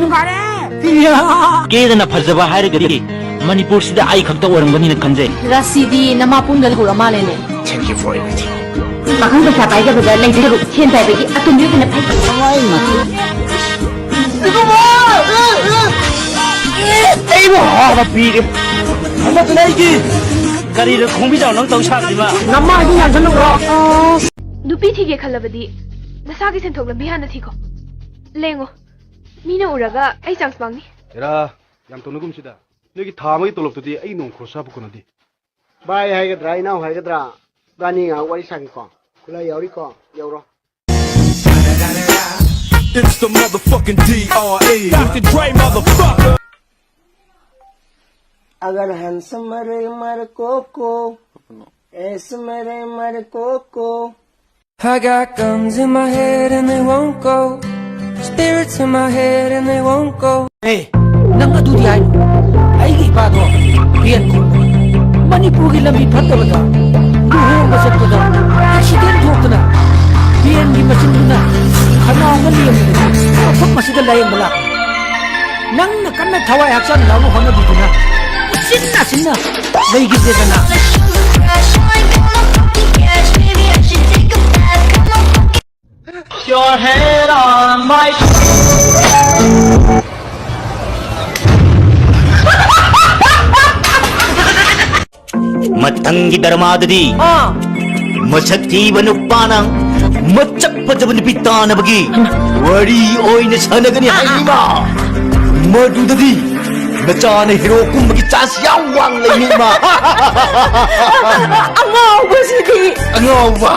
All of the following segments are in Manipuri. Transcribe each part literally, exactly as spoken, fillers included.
ꯅꯨꯡꯉꯥꯏꯔꯦ꯫ ꯀꯦꯗꯅ ꯐꯖꯕ ꯍꯥꯏꯔꯒꯗꯤ ꯃꯅꯤꯄꯨꯔꯁꯤꯗ ꯑꯩ ꯈꯛꯇ ꯑꯣꯏꯔꯝꯒꯅꯤꯅ ꯈꯟꯖꯩ꯫ ꯔꯥꯁꯤꯗꯤ ꯅꯃꯥ ꯄꯨꯡꯗ ꯂꯩꯍꯧꯔ ꯃꯥꯜꯂꯦꯅꯦ꯫ Thank you for everything. ꯄꯥꯈꯪ ꯄꯩꯁꯥ ꯄꯥꯏꯗꯕꯗ ꯂꯩꯖꯔꯨ ꯁꯦꯟ ꯄꯥꯏꯕꯒꯤ ꯑꯇꯣꯝꯕꯤ ꯑꯣꯏꯅ ꯐꯩ꯫ ꯑꯩꯕꯨ ꯍꯥꯟꯅ ꯄꯤꯔꯦ꯫ ꯑꯃꯗꯨꯅ ꯑꯩꯒꯤ ꯀꯔꯤꯅꯣ ꯈꯣꯡꯕꯤꯖꯥꯎ ꯅꯪ ꯇꯧ ꯁꯥꯕꯁꯤꯃ? ꯅꯃꯥꯏꯗꯨ ꯌꯥꯟꯁꯤꯜꯂꯨꯔꯣ꯫ ꯅꯨꯄꯤ ꯊꯤꯒꯦ ꯈꯜꯂꯕꯗꯤ ꯅꯁꯥꯒꯤ ꯁꯦꯟꯊꯣꯛ ꯂꯝꯕꯤ ꯍꯥꯟꯅ ꯊꯤꯈꯣ꯫ ꯂꯦꯡꯉꯣ꯫ ꯃꯤꯅ ꯎꯔꯒ ꯑꯩ ꯆꯥꯟꯁ ꯃꯥꯡꯅꯤ꯫ ꯍꯦꯔꯥ, ꯌꯥꯝ ꯇꯧꯅꯒꯨꯝꯁꯤꯗ꯫ ꯅꯣꯏꯒꯤ ꯊꯥ ꯑꯃꯒꯤ ꯇꯣꯂꯣꯞꯇꯨꯗꯤ ꯑꯩ ꯅꯣꯡ ꯈꯣꯔꯁꯥꯕꯨ ꯀꯣꯟꯅꯗꯦ꯫ ꯚꯥꯏ ꯍꯥꯏꯒꯗ꯭ꯔꯥ, ꯏꯅꯥꯎ ꯍꯥꯏꯒꯗ꯭ꯔꯥ, ꯏꯕꯥꯅꯤ ꯉꯥꯏꯍꯥꯛ ꯋꯥꯔꯤ ꯁꯥꯒꯦꯀꯣ꯫ ꯈꯨꯠꯂꯥꯏ ꯌꯥꯎꯔꯤꯀꯣ, ꯌꯧꯔꯣ꯫ It's the motherfucking D R E. Doctor Dre, motherfucker. अगर handsome मरे मर कोको, ऐसे मरे मर cocoa. I got guns in my head and they won't go. Spirits in my head and they won't go. ꯑꯦ, ꯅꯪ ꯑꯗꯨꯗꯤ ꯍꯥꯏꯅꯨ꯫ ꯑꯩꯒꯤ ꯏꯄꯥꯗꯣ ꯚꯦꯟ ꯈꯣꯡꯕꯅꯤ꯫ ꯃꯅꯤꯄꯨꯔꯒꯤ ꯂꯝꯕꯤ ꯐꯠꯇꯕꯗ ꯂꯨꯍꯣꯡꯕ ꯆꯠꯄꯗ ꯑꯦꯛꯁꯤꯗꯦꯟ ꯊꯣꯛꯇꯅ ꯚꯦꯟꯒꯤ ꯃꯆꯤꯟꯗꯨꯅ ꯈꯅꯥꯎ ꯑꯃ ꯂꯦꯝꯕꯗꯒꯤ ꯃꯐꯝ ꯑꯁꯤꯗ ꯂꯥꯌꯦꯡꯕ ꯂꯥꯛꯄꯅꯤ꯫ ꯅꯪꯅ ꯀꯟꯅ ꯊꯋꯥꯏ ꯍꯛꯆꯥꯡ ꯌꯥꯎꯅ ꯍꯣꯠꯅꯕꯤꯗꯨꯅ ꯎꯆꯤꯟ ꯅꯥꯆꯤꯟꯅ ꯂꯩꯈꯤꯗꯦꯗꯅ꯫ Your head on my ꯃꯊꯪꯒꯤ ꯗ꯭ꯔꯃꯥꯗꯗꯤ ꯑꯥ꯫ ꯃꯁꯛ ꯊꯤꯕ ꯅꯨꯄꯥꯅ ꯃꯁꯛ ꯐꯖꯕ ꯅꯨꯄꯤ ꯇꯥꯅꯕꯒꯤ ꯋꯥꯔꯤ ꯑꯣꯏꯅ ꯁꯥꯟꯅꯒꯅꯤ ꯍꯥꯏꯅꯤꯃ꯫ ꯃꯗꯨꯗꯗꯤ ꯅꯆꯥꯅ ꯍꯤꯔꯣ ꯀꯨꯝꯕꯒꯤ ꯆꯥꯟꯁ ꯌꯥꯝ ꯋꯥꯡ ꯂꯩꯅꯤꯃ꯫ ꯑꯉꯥꯎꯕꯁꯤꯗꯤ꯫ ꯑꯉꯥꯎꯕ꯫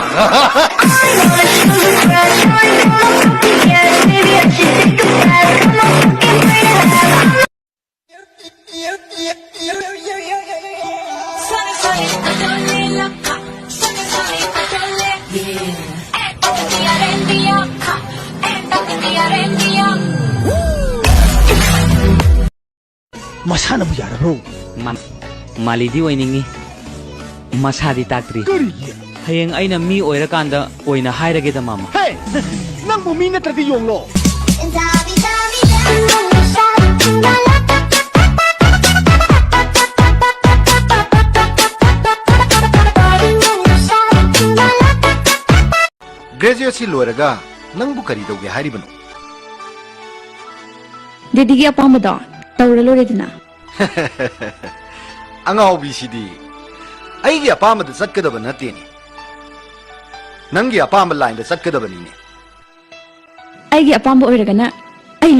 ꯃꯁꯥꯅꯕꯨ ꯌꯥꯔꯕ꯭ꯔꯣ? ꯃꯥ-, ꯃꯥꯂꯤꯗꯤ ꯑꯣꯏꯅꯤꯡꯉꯤ꯫ ꯃꯁꯥꯗꯤ ꯇꯥꯛꯇ꯭ꯔꯤ꯫ ꯀꯔꯤꯒꯤ? ꯍꯌꯦꯡ ꯑꯩꯅ ꯃꯤ ꯑꯣꯏꯔꯀꯥꯟꯗ ꯑꯣꯏꯅ ꯍꯥꯏꯔꯒꯦꯗ, ꯃꯥꯃ꯫ ꯍꯦ! ꯅꯪꯕꯨ ꯃꯤ ꯅꯠꯇ꯭ꯔꯗꯤ ꯌꯣꯡꯂꯣ? ꯒ꯭ꯔꯦꯖꯨꯑꯦꯠꯁꯤ ꯂꯣꯏꯔꯒ ꯅꯪꯕꯨ ꯀꯔꯤ ꯇꯧꯒꯦ ꯍꯥꯏꯔꯤꯕꯅꯣ? ꯗꯦꯗꯤꯒꯤ ꯑꯄꯥꯝꯕꯗꯣ ꯇꯧꯔ ꯂꯣꯏꯔꯦꯗꯅ꯫ ꯑꯉꯥꯎꯕꯤꯁꯤꯗꯤ, ꯑꯩꯒꯤ ꯑꯄꯥꯝꯕꯗ ꯆꯠꯀꯗꯕ ꯅꯠꯇꯦꯅꯦ, ꯅꯪꯒꯤ ꯑꯄꯥꯝꯕ ꯂꯥꯏꯟꯗ ꯆꯠꯀꯗꯕꯅꯤꯅꯦ꯫ ꯑꯩꯒꯤ ꯑꯄꯥꯝꯕ ꯑꯣꯏꯔꯒꯅ ꯑꯩ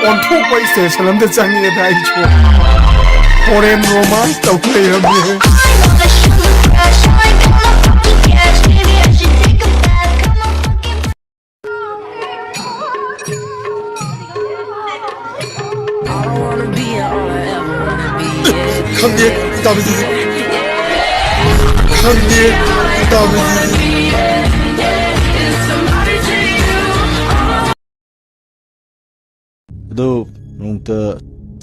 ꯑꯣꯟꯊꯣꯛꯄ ꯏꯁꯇꯦꯁꯟ ꯑꯝꯗ ꯆꯪꯉꯦꯗ ꯑꯩꯁꯨ꯫ ꯐꯣꯔꯦꯟ ꯔꯣꯃꯥꯟꯁ ꯇꯧ ꯂꯩꯔꯝꯃꯦ꯫ ꯈꯪꯗꯦ, ꯏꯇꯥꯎꯕꯤꯗꯨꯗꯤ꯫ ꯈꯪꯗꯦ, ꯏꯇꯥꯎꯕꯤꯗꯨꯗꯤ꯫ ꯑꯗꯣ ꯅꯣꯡꯇ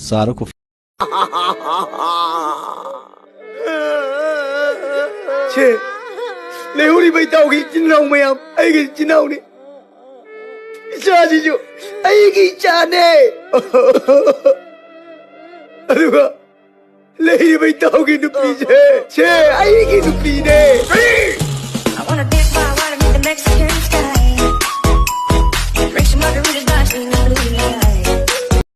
ꯆꯥꯔ ꯀꯣꯐꯤ꯫ ꯁꯦ, ꯂꯩꯍꯧꯔꯤꯕ ꯏꯇꯥꯎꯒꯤ ꯏꯆꯤꯟ ꯏꯅꯥꯎ ꯃꯌꯥꯝ, ꯑꯩꯒꯤ ꯏꯆꯤꯟ ꯏꯅꯥꯎꯅꯤ꯫ ꯏꯆꯥꯁꯤꯁꯨ ꯑꯩꯒꯤ ꯏꯆꯥꯅꯦ꯫ ꯑꯗꯨꯒ ꯂꯩꯔꯤꯕ ꯏꯇꯥꯎꯒꯤ ꯅꯨꯄꯤꯁꯦ, ꯁꯦ, ꯑꯩꯒꯤ ꯅꯨꯄꯤꯅꯦ꯫ I wanna dip my water, meet the Mexican sky.